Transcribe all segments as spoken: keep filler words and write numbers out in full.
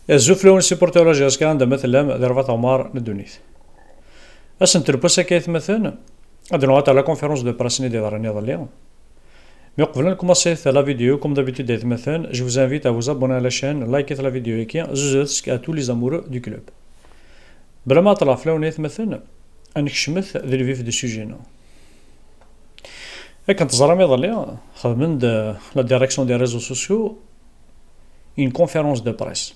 Azul fell-awen, supporter la J S K, anda ma tellam, di rrbeḥ n ddunit. Ass n telpas akka, aytmaten, ad d-nuɣal ɣer la conférence de presse-nni i d-yeḍran iḍelli. Mais qbel ad nkumaṣi la vidéo, comme d'habitude, aytmaten, je vous invite à vous abonner à la chaîne, likez la vidéo-agi, zuzret à tous les amoureux du club. Bla ma ɛeṭṭleɣ fell-awen, aytmaten, ad nekcem di le vif du sujet-nneɣ. Akken teẓram iḍelli, xedmen-d, euh, la direction des réseaux sociaux une conférence de presse.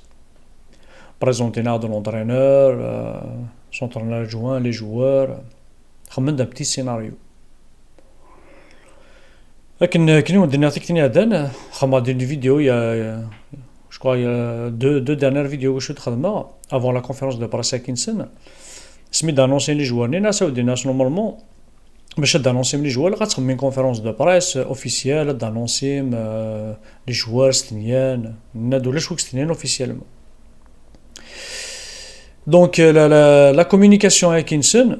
Présenté-d l'entraîneur, euh, son entraîneur adjoint, les joueurs. Xedmen-d un petit scénario. Akken, akken i wen-d-nniɣ tikkelt iɛeddan, xedmeɣ-d une vidéo, il y a, je crois, il y a deux, deux dernières vidéos que je suis xedmeɣ avant la conférence de presse akin-nsen. Asmi d-annoncin les joueurs-nni, nnan-as, a wen-d-nniɣ, normalement, bac ad d-annoncim les joueurs, ilaq ad txedmem une conférence de presse officielle, ad d-annoncim, euh, les joueurs s tenyan, nenna-d ulac wi s tenyan officiellement. Donc, euh, la, la, la communication akin-nsen,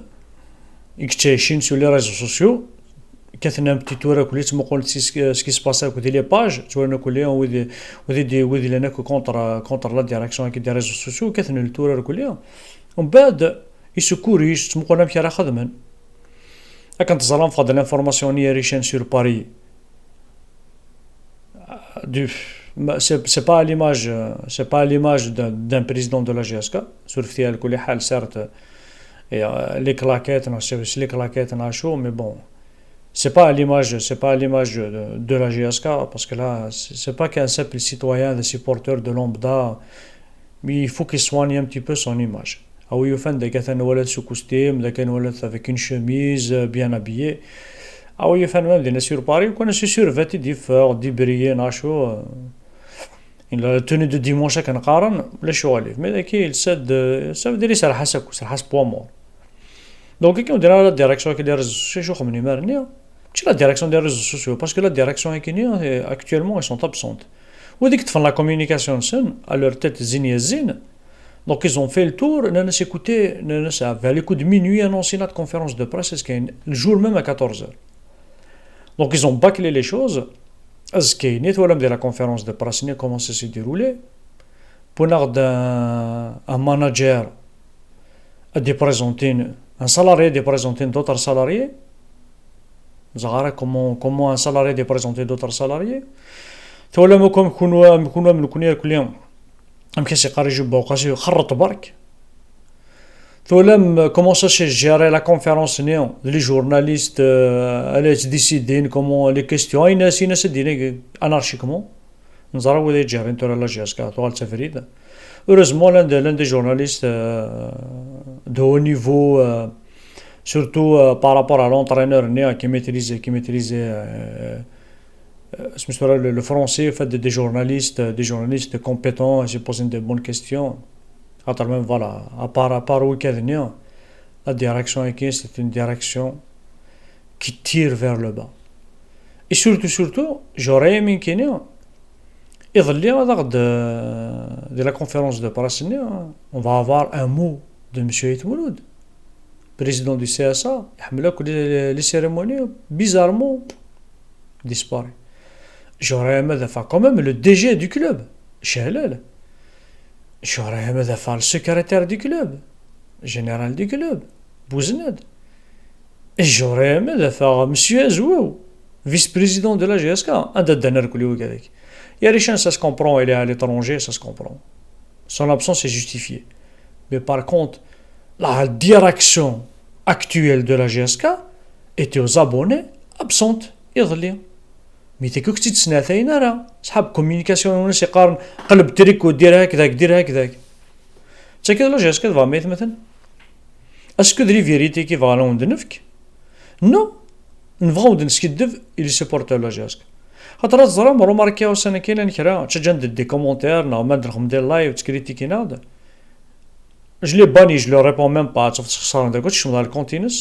i yettɛicin sur les réseaux sociaux, kkaten un petit tour akk-, ttmuqqulen ce qui se passe akk di les pages, ttwalin akk-, wid, wid, wid yellan akk contre, contre la direction akk des réseaux sociaux, kkaten le tour akk-. Umbeɛd, ils se corrigent, ttmuqqulen amek ara xedmen. Akken teẓram, fɣed l'information-nni ar icen sur Paris. Du, ma, c'est, c'est pas à l'image, euh, c'est pas à l'image d'un, d'un président de la J S K. Surfet-iyi a lkul ḥal, certes, et, euh, les claquettes, non, c'est, c'est les claquettes, non, chaud, mais bon, c'est pas à l'image, c'est pas à l'image de, de la J S K, parce que là, c'est, c'est pas qu'un simple citoyen, des supporters de lambda, mais il faut qu'il soigne un petit peu son image. A wi yufan d akken atan walad sous costume, d akken walad avec une chemise, euh, bien habillé. A wi yufan même dinna sur Paris, u kan c'est sûr, vêtu d-yeffeɣ, d-ibriyen, acu, euh, la tenue de dimanche akken qqaren, ulac uɣilif. Mais daki, il cède, ça veut dire, iserreḥ-as akk, iserreḥ-as poids mort. Donc, akken ur d-nniɣ ara la direction akk des réseaux sociaux, acu xedmen imir-nni? Mačči la direction des réseaux sociaux, parce que la direction akk-nni, euh, actuellement, ils sont absents. Wid i yeṭṭfen la communication-nsen, à leur tête, Zin Yazin, donc ils ont fait le tour, nnan-as, écoutez, nnan-as, vers les coups de minuit, annoncez notre conférence de presse, est-ce qu'il y a une, le jour même à quatorze heures. Donc ils ont bâclé les choses, est-ce qu'il y a une, twalam di la conférence de presse-nni, comment ça s'est déroulé, wwin-aɣ-d un, un manager ad d-iprezenti, un salarié ad d-iprezenti d'autres salariés. Ẓer ara comment, comment un salarié ad d-iprezenti d'autres salariés. Twalam akk amek kunwi, amek kunwi, am nekni akk-nni, amek i s-yeqqar i Juba Uqasi, xerreṭ berk. Twalam, euh, comment ça s'est géré la conférence-nni, les journalistes, euh, ala yettdécidin, comment les questions, ayen as, ayen as ad d-yini anarchiquement. Neẓra wid ay d-yettjerrin tura la J S K, tuɣal d tabrid. Heureusement, l'un des, l'un des journalistes, euh, de haut niveau, euh, surtout, euh, par rapport à l'entraîneur-nni, qui maîtrise, qui maîtrise, euh, euh, le, le français, en fait, des, des journalistes, des journalistes compétents, ils se posent des bonnes questions. Attends, même, voilà, à part, à part week-end, la direction ici, c'est une direction qui tire vers le bas. Et surtout, surtout, j'aurais aimé qu'il y ait, iḍelli, ad aɣ-d, euh, de la conférence de presse, on va avoir un mot de monsieur Ayt Mulud, président du C S A, iḥemmel akk les, les cérémonies, bizarrement, disparaît. J'aurais aimé de faire quand même le D G du club, Chahlal. J'aurais aimé de faire le secrétaire du club, général du club, Bouznad. Et j'aurais aimé de faire monsieur Azwaw, vice-président de la J S K. Anda ddan irkelli wigad-agi? Yarican, ça se comprend, il est à l'étranger, ça se comprend. Son absence est justifiée. Mais par contre, la direction actuelle de la J S K était aux abonnés absente iḍelli. Mi tagi ur k-tt-id-snatayen ara. Ṣḥab communication-nnes yeqqaren qleb triko, dir hakdak, dir hakdak. D tagi la J S K tebɣam, aytmaten? Est-ce que d les vérités i bɣan ad wen-d-nefk? Non. Nebɣa ad wen-d-neskiddeb i les supporters la J S K. Xaṭer ad teẓram, remarqué ussan-agi llan kra ttaǧǧan-d des commentaires neɣ ma d-nexdem des lives ttkritikinaɣ-d. Je les bannis, je leur réponds même pas, ad tafeḍ sxeṣren deg, ad tecmeḍ ɣer lkont-ines,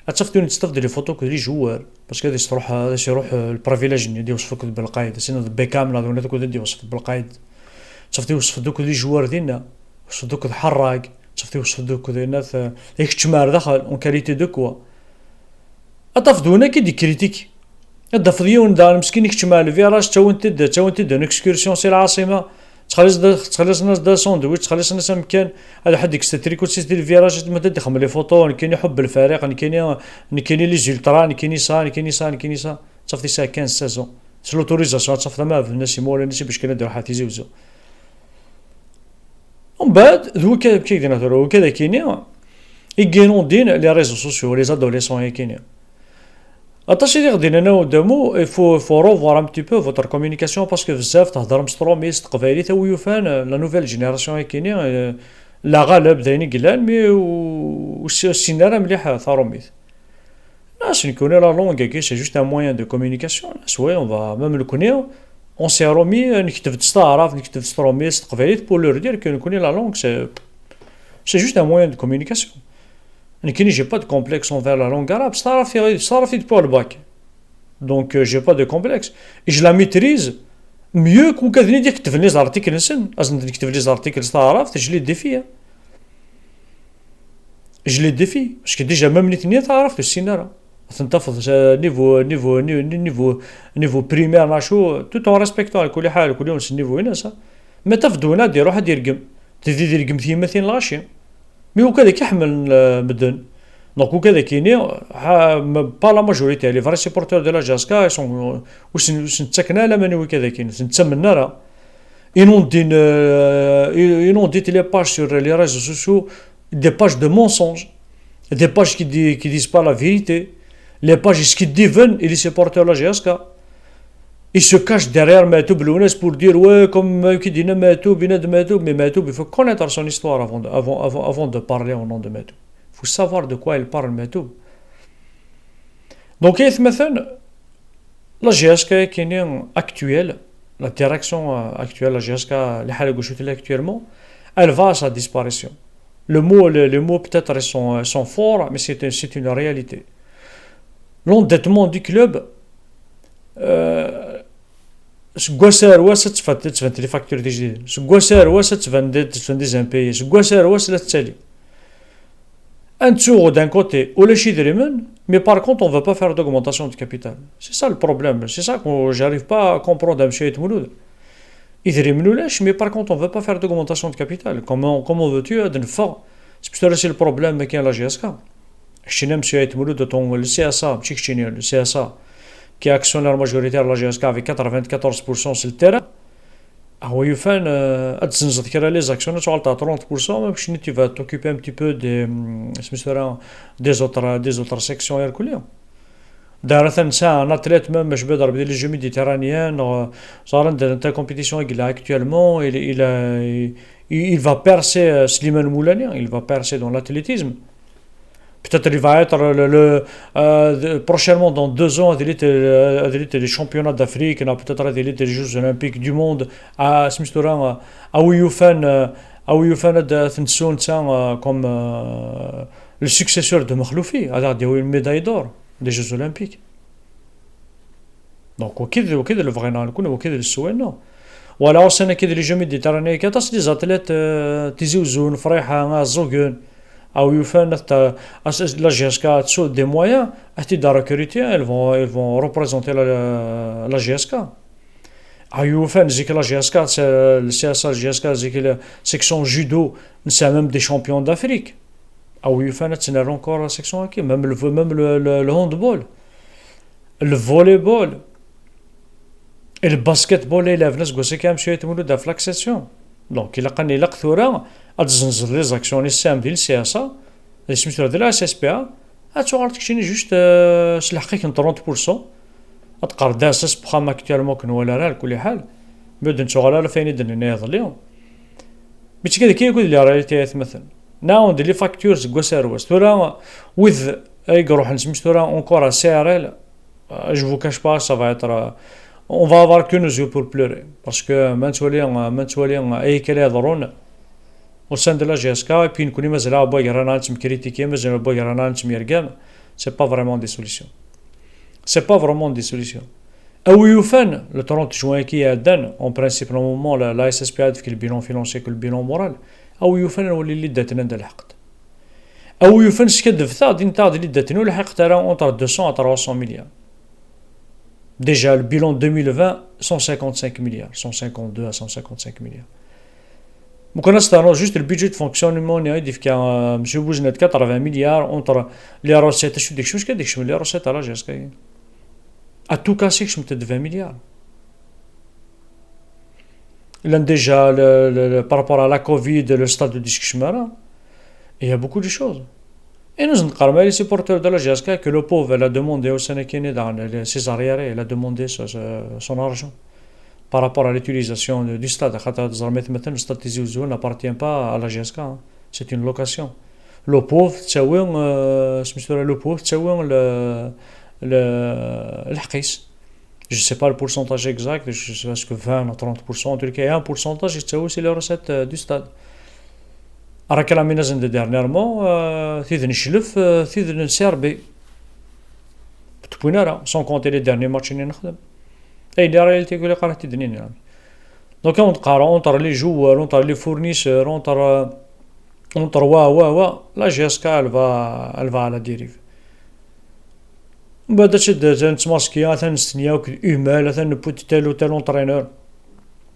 ad tafeḍ win teṭṭef-d les photos akked les joueurs, parce que ad as-truḥ, ad as-iruḥ, euh, le privilège-nni, ad iwṣef akked Belqayed, ad tiniḍ Beckham, neɣ d win akked ad iwṣef Belqayed. Ad tafeḍ iwṣef-d akked les joueurs dinna, iwṣef-d akked Ḥerrag, ad tafeḍ iwṣef-d akked, euh, ikeččem ar daxel, en qualité de quoi. Ad tafeḍ win akka i d-ikritiki. Ad d-tafeḍ yiwen daɣen meskin ikeččem ar le virage, ttawin-t-id, ttawin-t-id une excursion si lɛaṣima, Ttxelliṣen-as d asandwich, ttxelliṣen-as amkan, ad ḥedd yekkes tatrikut si di lviraj, ad d-ixdem les photos, nekkini ḥubb lfariq, nekkini, nekkini les ultras, nekkini ça, nekkini ça, nekkini ça. Ttafeḍ yesɛa quinze, seize ans. S l'autorisation ad tafeḍ ama ɛebden-as imawlan-is i bac kan ad iruḥ ar Tizi Uzzu. Umbeɛd, d wakka, d wakka i k-d-nniɣ tura, wakka d akini, i inundin les réseaux sociaux, les adolescents akini. Aṭas i d-iɣ-d-innan a Udamu, il faut, faut revoir un petit peu votre communication, parce que bezzaf theddrem s trumit, s teqbaylit, a wi yufan, la nouvelle génération akini, euh, la ɣaleb d ayen i yellan, mais ur, ur s-, ur ssinen ara mliḥ tarumit. Non, c'est une, la langue, c'est juste un moyen de communication. Là, ouais, on va, même le connaît, on s'est remis, euh, نكتب s taɛrabt, نكتب s trumit, s teqbaylit, pour leur dire que nekkni la langue, c'est, c'est juste un moyen de communication. Nekkini, j'ai pas de complexe envers la langue arabe. S taɛrabt, s taɛrabt depuis le bac. Donc, euh, j'ai pas de complexe. Et je la maîtrise mieux que wigad-nni i d-iketben les articles-nsen. Ad sen-d-nektab les articles s taɛrabt, je les défie, hein. Je les défie. Parce que déjà, même nitni taɛrabt ur ssinen ara. Ad ten-tafeḍ s niveau, niveau, ni-, ni-, niveau, niveau primaire, neɣ acu, tout en respectant, à كل حال, كل واحد s niveau-ines, hein. Mais tafeḍ win ad iruḥ ad d-ireggem. Tidi d-ireggem tyemmatin lɣaci. Mais wakka d akka ḥemmlen, euh, medden. Donc, wakka d akini, ha, m-, pas la majorité, les vrais supporters de la J S K, ils sont, euh, ur sen-, ur sen-ttaken ara laman i wakka d akini, ur sen-ttamen ara. Inondin, euh, inondit les pages sur les réseaux sociaux, des pages de mensonges, des pages qui di-, qui disent pas la vérité, les pages qui déviennent et les supporters de la J S K. Il se cache derrière Matoub Lounes pour dire, ouais, comme, euh, qui dit Matoub, il dit Matoub, mais Matoub, il faut connaître son histoire avant de, avant, avant, avant de parler au nom de Matoub. Il faut savoir de quoi il parle, Matoub. Donc, مثلا, la J S K akini actuelle, la direction, euh, actuelle, la J S K, les actuellement, elle va à sa disparition. Le mot, le, les mots peut-être sont, sont forts, mais c'est, c'est une réalité. L'endettement du club, euh, seg wass ar wass ad tfat-, ad tfant les factures tijdidin. Seg wass ar wass ad tfan des, ad tfan des impayés. Seg wass ar wass la tettali. Ad nettuɣ d'un côté ulac idrimen, mais par contre on veut pas faire d'augmentation de capital. C'est ça le problème. C'est ça que j'arrive pas à comprendre, monsieur Ayt Mulud. Idrimen ulac, mais par contre on veut pas faire d'augmentation de capital. Comment, comment veux-tu ad neffeɣ? C'est plutôt là, c'est le problème qui est la J S K. Keččini, monsieur Ayt Mulud, ton, le C S A, mačči keččini, le C S A, qui est actionnaire majoritaire de la J S K avec quatre-vingt-quatorze pour cent sur le terrain. A wi yufan, euh, ad tzenzeḍ kra les actions, ad tuɣaleḍ à trente pour cent, même si tu vas t'occuper un petit peu des, hum, des autres, des autres sections, irkelli. D'ailleurs, atan nesɛa un athlète, même, je veux dire, les Jeux Méditerranéens, euh, ẓran de la compétition qu'il a actuellement, il, il a, il, il va percer, euh, Slimane Moulani, il va percer dans l'athlétisme. Peut-être il va être le, le, euh, de, prochainement, dans deux ans, ad yili, euh, ad yili les championnats d'Afrique, neɣ peut-être ad yili les Jeux Olympiques du monde, à, smistu, euh, a wi yufan, euh, a wi yufan ad, ad t-nessu netta, euh, comme, euh, le successeur de Mexlufi, ad aɣ-d-yawi une médaille d'or des Jeux Olympiques. Donc, wagi d, wagi d lebɣi-nneɣ nekkni, wagi d ssway-nneɣ. Wala ussan-agi d les Jeux Méditerranéens, aṭas des athlètes, euh, Tizi Uzzu, Friḥa, Iɛeẓẓugen, a wi yufan, at-, as-, as-, la J S K ad tsuɣ des moyens, ad t-id-recruter, ils vont, ils vont représenter la, la J S K. A wi yufan, zik la J S K, c'est, le C S A, la J S K, zik la section judo, nesɛa même des champions d'Afrique. A wi yufan ad tt-nerr encore la section-agi, même le vo-, même le, le, le handball. Le volleyball, le basketball, il est venu se gosser quand même sur le de l'accession. Donc, il a quand il a que tura, ad tzenzeḍ les actions, les C M D, le C S A, les smitura de la S S P A, ad tuɣaleḍ keččini juste, euh, s lḥeqq-ik n trente pour cent, ad teqqareḍ d asas n uxxam actuellement ur k-nwala ara, ala kulli ḥal, ma ur d-nettuɣal ara ɣef wayen i d-nenna iḍelli. Mais ttga deg yakk d la réalité, ay atmaten. Nɛawed les factures seg wass ar wass. Tura, wid ay iruḥen smic tura encore à C R L, euh, je vous cache pas, ça va être, euh, on va avoir que nos yeux pour pleurer. Parce que ma nettwali, euh, ma nettwali, euh, ayen kan i iḍerrun au sein de la J S K, et puis nekkni mazal aɣ-wwin ɣer-neɣ ad nettemkritiki, mazal aɣ-wwin ɣer-neɣ ad nettemyergam, c'est pas vraiment des solutions. C'est pas vraiment des solutions. A wi yufan, le trente juin-agi iɛeddan, en principe, normalement, la, la S S P A ad tefk le bilan financier que le bilan moral. A wi yufan ad nwali les dettes-nni anda lḥeqq. A wi yufan, skaddbet-aɣ-d, init-aɣ-d les dettes-nni ur lḥiqent ara entre deux cents à trois cents milliards. Déjà, le bilan deux mille vingt, cent cinquante-cinq milliards, cent cinquante-deux à cent cinquante-cinq milliards. Lukan ad s-ternuḍ juste le budget de fonctionnement-nni i d-yefka, euh, Monsieur Bouznad, quatre-vingts milliards entre les recettes, acu d-ikcem, acu d-ikcem les recettes à la G S K. À tout casser, kecment-d vingt milliards. Llan déjà, le, le, le, par rapport à la covid, le stade de discussion, il y a beaucoup de choses. Et nous, on les supporters de la G S K, que le pauvre, il a demandé au Sénégalais dans les, ses arriérés, il a demandé son, son argent par rapport à l'utilisation du stade. Xaṭer, teẓram, le stade Tizi Ouzou n'appartient pas à la G S K, hein. C'est une location. Le pauvre, c'est, euh, le pauvre, c'est, le, le, je sais pas le pourcentage exact, je sais pas, est-ce que vingt à trente pour cent, en tout cas, un pourcentage, c'est aussi les recettes, euh, du stade. Réclamé dernièrement, euh, c'est une chef, euh, c'est une C R B. Sans compter les derniers matchs, et la réalité, que les cartes de. Donc, on entre les joueurs, entre les fournisseurs, entre, euh, entre, ouais, ouais, ouais, la G S K, elle va, elle va à la dérive. Mbeɛd ad tedder, atan nettmaski, atan nestenni akk Hummel, atan newwi-d tel ou tel entraîneur.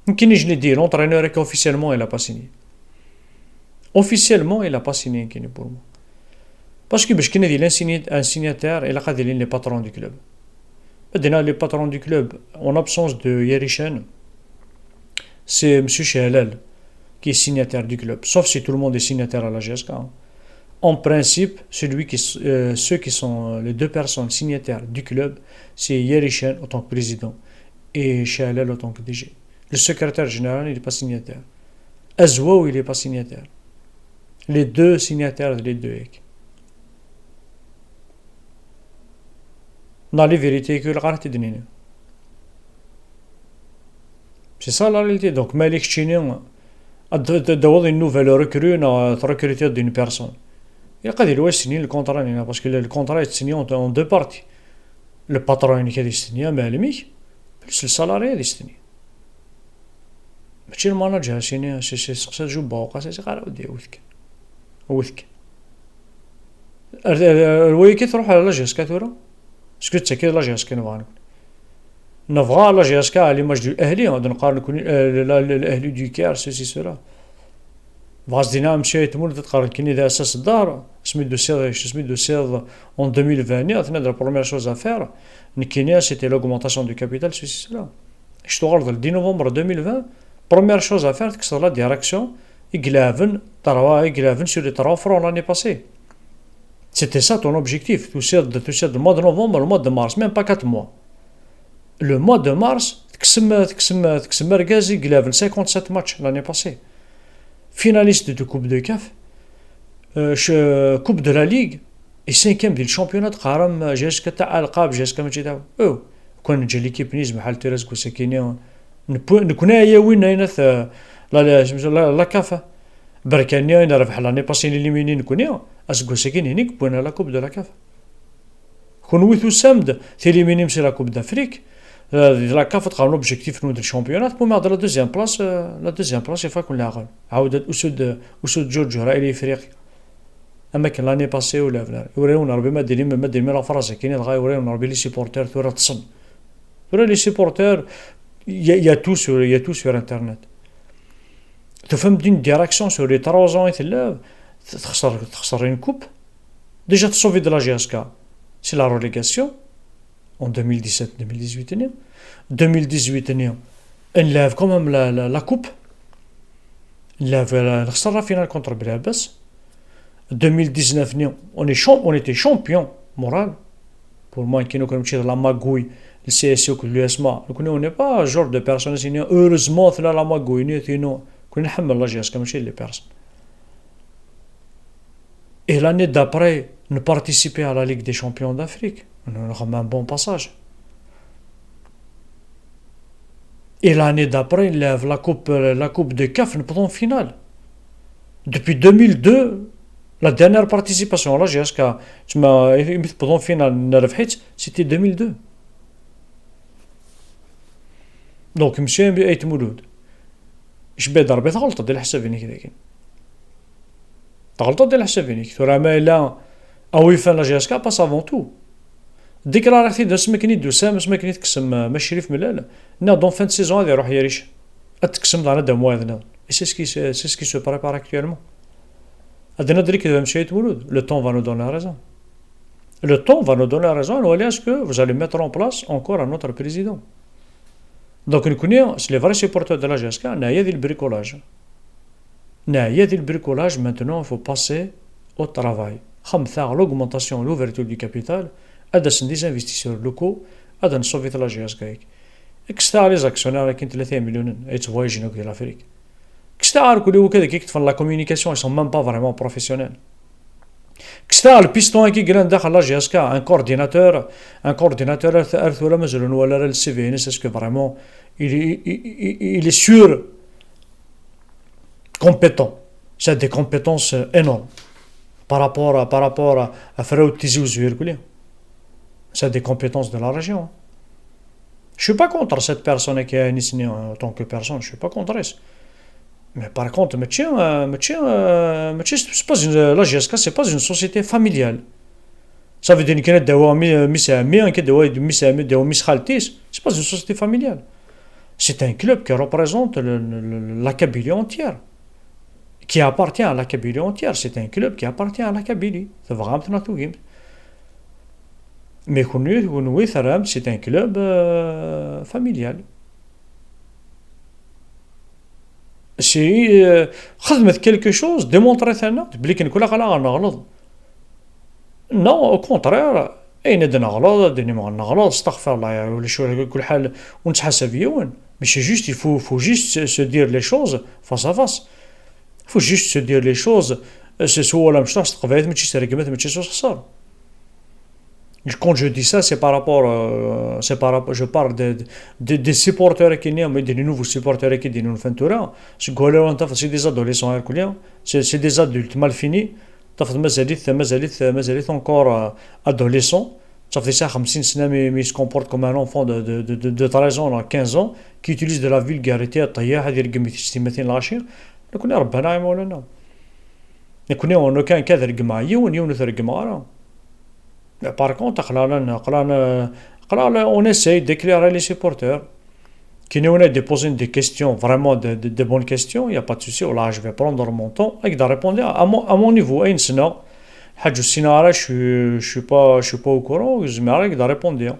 Nekkini, je l'ai dit, l'entraîneur, officiellement, il a pas signé. Officiellement, il a pas signé, nekkini, pour moi. Parce que, parce qu'il y a un signi-, un signataire, il a les patrons du club. Maintenant, les patrons du club, en absence de Yerichen, c'est Monsieur Chehlal qui est signataire du club, sauf si tout le monde est signataire à la G S K, hein. En principe, celui qui s-, euh, ceux qui sont, euh, les deux personnes signataires du club, c'est Yerichen en tant que président et Chehlal en tant que D G. Le secrétaire général, il n'est pas signataire. Azwaw, il n'est pas signataire. Les deux signataires, les deux. Dans les vérités que le. C'est ça la réalité. Donc, ma keččini ad d-tawiḍ une nouvelle recrue, neɣ ad recruter d'une personne, ilaq ad yili wa yestenni le contrat-nni, parce que le, le contrat est signé en, en deux parties. Le patron-inek ad yestenni, amɛellem-ik, plus le salarié ad yestenni. Mačči le manager, sini, si, si, seqsi Juba Uqas, si, qara, wedi, awit-k. Awit-k. Ar, ar, ar wayagi truḥ la G S K tura? Est-ce que d tagi la G S K nebɣa nekni? Nebɣa la G S K à l'image du Ahli, ad neqqar nekni, euh, la, la, l'Ahli du Caire, ceci, cela. Bɣas dina, monsieur Aytmoulud, ad teqqar nekni d asas ddar, asmi d-tusiḍ, asmi d-tusiḍ en deux mille vingt, tenna-d la première chose à faire, nekkini, c'était l'augmentation du capital, ceci, cela. Kečč tuɣaleḍ le dix novembre deux mille vingt, première chose à faire, tekkseḍ la direction i ilɛeben, trois, i ilɛeben sur les trois fronts l'année passée. C'était ça ton objectif. Tusiḍ-d, tusiḍ-d le mois de novembre, le mois de mars, même pas quatre mois. Le mois de mars, tekksem, tekksem, tekksem argaz i ilɛeben cinquante-sept matchs l'année passée. Finaliste de Coupe de CAF, euh, ch-, Coupe de la Ligue, et cinquième du championnat, teqqarem, euh, G S K t'a alqab, G S K mačči t'a. Oh, quand j'ai l'équipe Nice, محل تيرا سكوساكيني, نكون يا وين أين ث-، la, la, la, la CAF. Berkani, ayen nerbeḥ l'année passée, éliminé nekni, aseggas-agi, nini, wwin la Coupe de la CAF. Kunwi tusam-d, téliminim si la Coupe d'Afrique, euh, la CAF tɣer l'objectif-nwen de championnat, pour la deuxième place, euh, la deuxième place, il faut qu'on la gagne. عاودت أسود، أسود جرجرة إلى إفريقيا. Am akken l'année passée u l'avenir. Ur awen Rebbi ma d-inim, ma d-inim la phrase-agi, dɣa ur awen Rebbi les supporters tura ṭṭsen. Tura les supporters, il y a, il y a tout sur, il y a tout sur Internet. Tufam-d une direction sur les trois ans i tella, texser, texser une coupe. Déjà tessauver-d la G S K, c'est la relégation. En deux mille dix-sept deux mille dix-huit, ni. Deux mille dix-huit, ni. Nlɛeb quand même la, la, la coupe. Nlɛeb la, la, la finale contre Belabès. Deux mille dix-neuf, ni, on est champ-, on était champion moral. Pour moi, qui nous comme la magouille, le C S C ou le U S M A. Donc, nous, on n'est pas un genre de personnes, sinon, heureusement, c'est là la magouille, ni, sinon, qu'on est la G S K, comme chez les personnes. Et l'année d'après, nous participer à la Ligue des Champions d'Afrique. Nous avons un bon passage. Et l'année d'après, la, la coupe, la coupe de CAF, nous prenons en finale. Depuis deux mille deux, la dernière participation à la G S K, tu m'as, nous prenons en finale, c'était deux mille deux. Donc, monsieur Aytmoulud, je vais d'arber, t'as le temps de la Tɣelṭeḍ di leḥsab-inek. Tura ma yella a wi yufan la G S K, passe avant tout. Déclare-t-id asmi akken i d-tusam, asmi akken i tekksem, euh, Macrif Mellal. Nniɣ-d en fin de saison ad iruḥ Yaric. Ad tekksem daɣen ad d-tamwayeḍ nniḍen. Et c'est ce qui se, c'est ce qui se prépare actuellement. Ad d-nadi lekdeb a Msayed Mulud, le temps va nous donner raison. Le temps va nous donner raison, on va dire que vous allez mettre en place encore un autre président. Donc, nekkni, c'est les vrais supporters de la J S K, neɛya di le bricolage. Neɛya di le bricolage, maintenant, il faut passer au travail. Xemmemeɣ l'augmentation, l'ouverture du capital, ad d-asen des investisseurs locaux, ad d-nsufeɣ la J S K. Kkset-aɣ les actionnaires akin tlata imelyunen ay yettwayeǧǧen akk di l'Afrique. Kkset-aɣ irkelli-nwen akk ad k-ṭṭfen la communication, ils sont même pas vraiment professionnels. Kkset-aɣ le piston-agi yellan daxel la J S K, un coordinateur, un coordinateur ar, ar tura mazal ur nwala ara le C V-ines, est-ce que vraiment il est, il, il, il est sûr compétent. C'est des compétences, euh, énormes par rapport à, par rapport à, à Fréo Tizi Ouzou. C'est des compétences de la région. Je suis pas contre cette personne qui est ici en tant que personne, je suis pas contre ça. Mais par contre, mačči, euh, mačči, euh, mačči, c'est pas une, la J S K, c'est pas une société familiale. Ça veut dire que dawa mi, mi c'est ami, que dawa mi c'est ami, dawa mi c'est xalti, c'est pas une société familiale. C'est un club qui représente le, le, le, la Kabylie entière, qui appartient à la Kabylie entière. C'est un club qui appartient à la Kabylie. C'est vraiment notre game. Mais kunwi, kunwi, c'est un club, euh, familial. C'est, euh, xedmet quelque chose, démontrez-aneɣ-d belli kan kul aql-aɣ neɣleḍ. Non, au contraire, ayen ad neɣleḍ, ad d-inim neɣleḍ, astaɣfirullah, ya, ulac, kul ḥal ur nettḥasab yiwen. Mais c'est juste, il faut, faut juste se, se dire les choses face à face. Faut juste se dire les choses. S, s wawal amecṭuḥ s teqbaylit, mačči s rregmat, mačči s usexṣer. Quand je dis ça, c'est par rapport, euh, c'est par rapport, je parle de, de, de, des supporters qui, mais des nouveaux supporters qui, des nouveaux fans, tura. C'est quoi, là, c'est des adolescents, hein, c'est, c'est des adultes mal finis. Tafeḍ mazal-it, mazal-it, mazal-it encore, euh, adolescent. Tafeḍ yesɛa xemsin sna, mais, mais il se comporte comme un enfant de, de, de, de, de treize ans, là, quinze ans, qui utilise de la vulgarité, ṭṭeyyah, ad ireggem i testimatin lɣaci. Nekkni rebban-aɣ imawlan-nneɣ. Nekkni, on aucun cas ad reggmeɣ yiwen, yiwen ur t-reggmeɣ ara. Mais par contre, aql-aɣ, aql-aɣ, aql-aɣ, on essaye d'éclairer les supporters. Qui nous a posé des questions, vraiment de, de, de bonnes questions, il n'y a pas de souci. Là, je vais prendre mon temps et de répondre à mon, à mon niveau. Et sinon, je suis pas, je suis pas au courant, je vais répondre.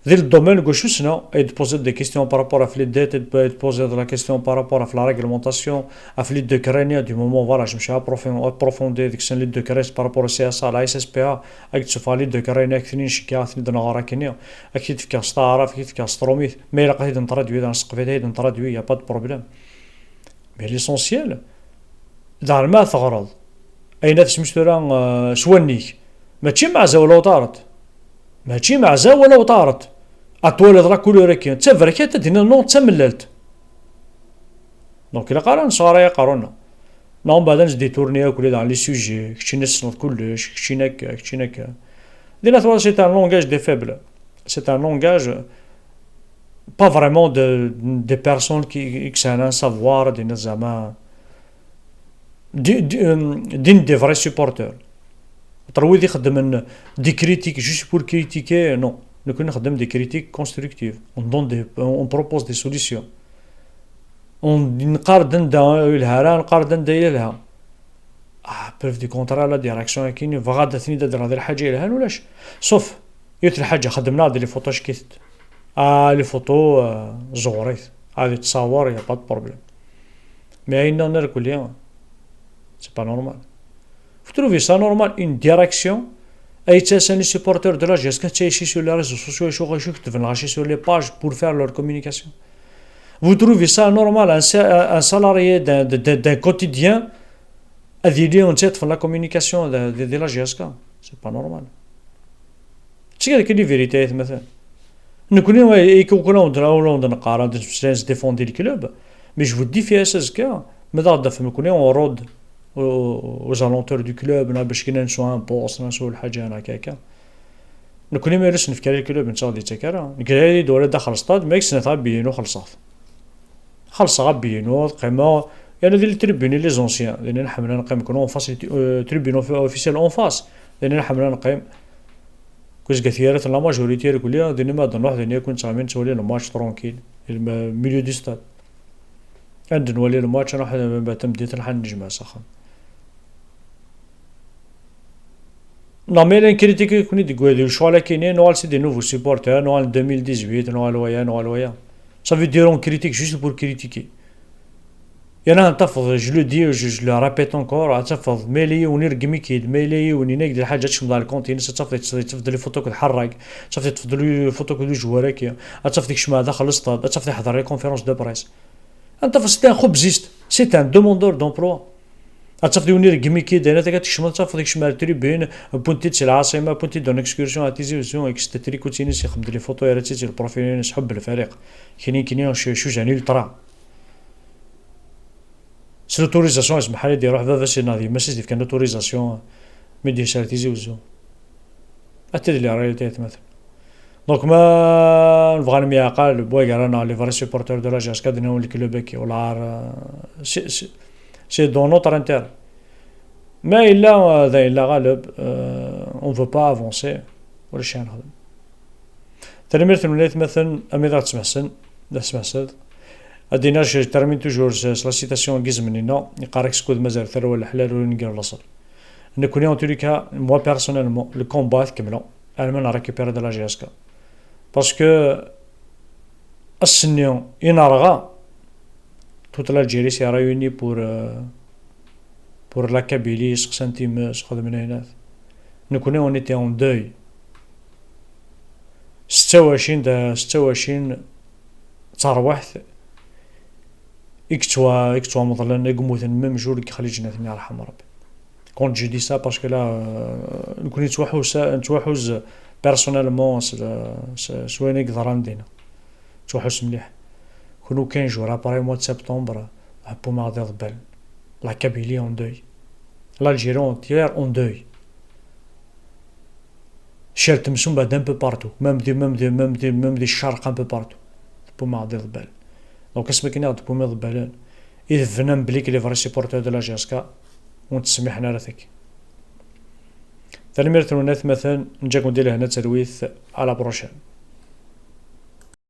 Dans le domaine où je suis, non, et de poser des questions par rapport à les dettes, et de poser la question par rapport à la réglementation, à les décrets, du moment, voilà, je me suis approfondi, approfondi avec les décrets par rapport au C S A, la S S P A, avec ce fallait de carré, avec une chica, de Nagara Kenya, avec une fika star, avec une fika stromit, mais la qualité d'un traduit dans ce que vous avez d'un traduit, il n'y a pas de problème. Mais l'essentiel, dans le math, غرض. Ayen ad tesmektiḍ, euh, s wannig. Mačči meɛza wala uṭaret. Mačči meɛza wala uṭaret. Ad twaliḍ la couleur-agi. D taberkat, ad d-tiniḍ non, d tamellalt. Donc, ilaq ara nesɣaray aqerru-nneɣ. Non, mbeɛd ad nesditourni akk dans les sujets. Keččini tessneḍ kullec, keččini akka, keččini akka. Dinna twalaḍ, c'est un langage des faibles. C'est un langage, euh, pas vraiment de, des personnes qui, qui ont un savoir, des, des, euh, des, des vrais supporters. Xaṭer wid ixeddmen des critiques juste pour critiquer, non. Nekkni nxeddem des critiques constructives. On donne des, on propose des solutions. On, neqqar-d anda yelha ara, neqqar-d anda yelha. Ah, preuve du contraire, la direction-agi, bɣiɣ ad ten-id-adreɣ d lḥaǧa yelhan, ulac. Sauf, yiwet lḥaǧa, xeddmen-aɣ-d les photos ckitet. Ah, les photos, euh, ẓewret. Ah, di ttṣawer, y a pas de problème. Mais ayen-nniḍen irkelli, c'est pas normal. Vous trouvez ça normal, une direction, ay yettasen les supporters de la J S K, ttaysi sur les réseaux sociaux, acu, acu, sur les pages pour faire leur communication. Vous trouvez ça normal, un sa-, un salarié d'un, d'un, d'un quotidien, ad yili netta yeṭṭfen la communication de, de, de la J S K? C'est pas normal. C'est la vérité, مثلا. Nekkni, i, i, ur awen-d-, ur awen-d-neqqar ad d-nesmeslay, ad nesdéfendi le club, mais je vous défie à ça, azekka, ma d aɣ-d-tafem nekkni, on rôde aux, aux alentours du club, neɣ bac kan ad nesɛu un poste, neɣ nesɛu lḥaǧa, neɣ kaka. Nekkni ma ur as-nefki ara i le club, netta ur aɣ-d-yettak ara. Nekk ad d-wali daxel stade, ma yeksnet ɣer biyinu, xellṣeɣ-t. Xellṣeɣ abiyinu, qqimeɣ, yerna di les tribunes, les anciens, dinna nḥemmel ad neqqim, nekkni en face, euh, tribune offi-, officielle en face, dinna nḥemmel ad neqqim. Kuzga tiyara la majorité irkelli, dinna ma d-nruḥ, dinna yakk nettɣimi nettwali le match tranquille, le milieu du stade. Ad nwali lmatch, ad nruḥ, eh, tameddit, ad nruḥ ad nejmeɛ s axxam. Non, mais la critique, kuni deg wadi lecɣal akini, nuɣal c'est des nouveaux supporters, nuɣal deux mille dix-huit, nuɣal waya, nuɣal waya. Ça veut dire on critique juste pour critiquer. Yerna ad tafeḍ, je le dis, je, je le répète encore, ad tafeḍ ma yella yiwen ireggem-ik-id, ma yella yiwen yenna-k-d lḥaǧa, ad tecmeḍ ar lkont-ines, ad tafeḍ yeṭṭef-d les photos d Ḥerrag, ad tafeḍ yeṭṭef-d les photos d ujwar-aki, ad tafeḍ yekcem daxel lesṭad, ad tafeḍ yeḥḍer les conférences de presse. Ad tafeḍ c'est un xubzist, c'est un demandeur d'emploi. Ad tafeḍ yiwen ireggem-ik-id, ayen ad tekcmeḍ, ad tafeḍ yekcem ar tribune, wwin-t-id si lɛaṣima, wwin-t-id en excursion ar Tizi Uzzu, yekkes-d trikut-ines, ixdem-d les photos, yerra-tt-id si le profil-ines, ḥubb lfariq. Kini, kini, je, je suis un ultra. S l'autorisation, ismeḥ-iyi ad iruḥ baba-s neɣ d yemma-s i s-d-ifkan l'autorisation mi d-yesser Tizi Uzzu. Ata d la réalité, atmaten. Donc, ma nebɣa ad nemyeɛqal, wagi ara neɣ les vrais supporters de la J S K, ad d-nawen le club-agi, wala ar, euh, c'est, c'est, c'est dans notre intérêt. Ma yella, euh, d ayen la ɣaleb, euh, on veut pas avancer, ulac ayen nexdem. Tanemmirt-nwen ay atmaten, ami d aɣ-tesmeḥsem, d asmeḥsed. Ad d-iniɣ, je termine toujours s, s la citation n yizem-nni-nneɣ, yeqqar-ak skud mazal tarwa leḥlal ur nger laṣel. Nekkni, en tout cas, moi personnellement, le combat ad t-kemmleɣ, alma n récupérer de la J S K. Parce que ass-nni i nerɣa, toute l'Algérie s'est réunie pour, euh, pour la Kabylie, seqsan times, xedmen ayenat. Nekkni, on était en deuil. Setta wacin, d setta wacin d tarwiḥt i yettwa-, i yettwameḍlen, i yemmuten même jour deg Xliǧ n At Nnbi, yerḥem Rebbi. Quand je dis ça, parce que là, euh, nekkni nettwaḥuza-, nettwaḥuz personnellement s, s, s wayen i yeḍran dinna. Nettwaḥuz mliḥ. Kunwi quinze jours après, mois de septembre, ḥeppum-aɣ-d iḍebbalen. La Kabylie en deuil. L'Algérie entière en deuil. Cert temsumba d'un peu partout, même des, même des, même des, même des charques un peu partout. Tewwim-aɣ-d iḍebbalen. Donc, asmi akken i ɣ-d-tewwim iḍebbalen, i tebnam belli que les vrais supporters de la J S K ur ttsemmiḥen ara tagi. Tanemmirt-nwen atmaten, neǧǧa-ken di lehna d talwit, à la prochaine.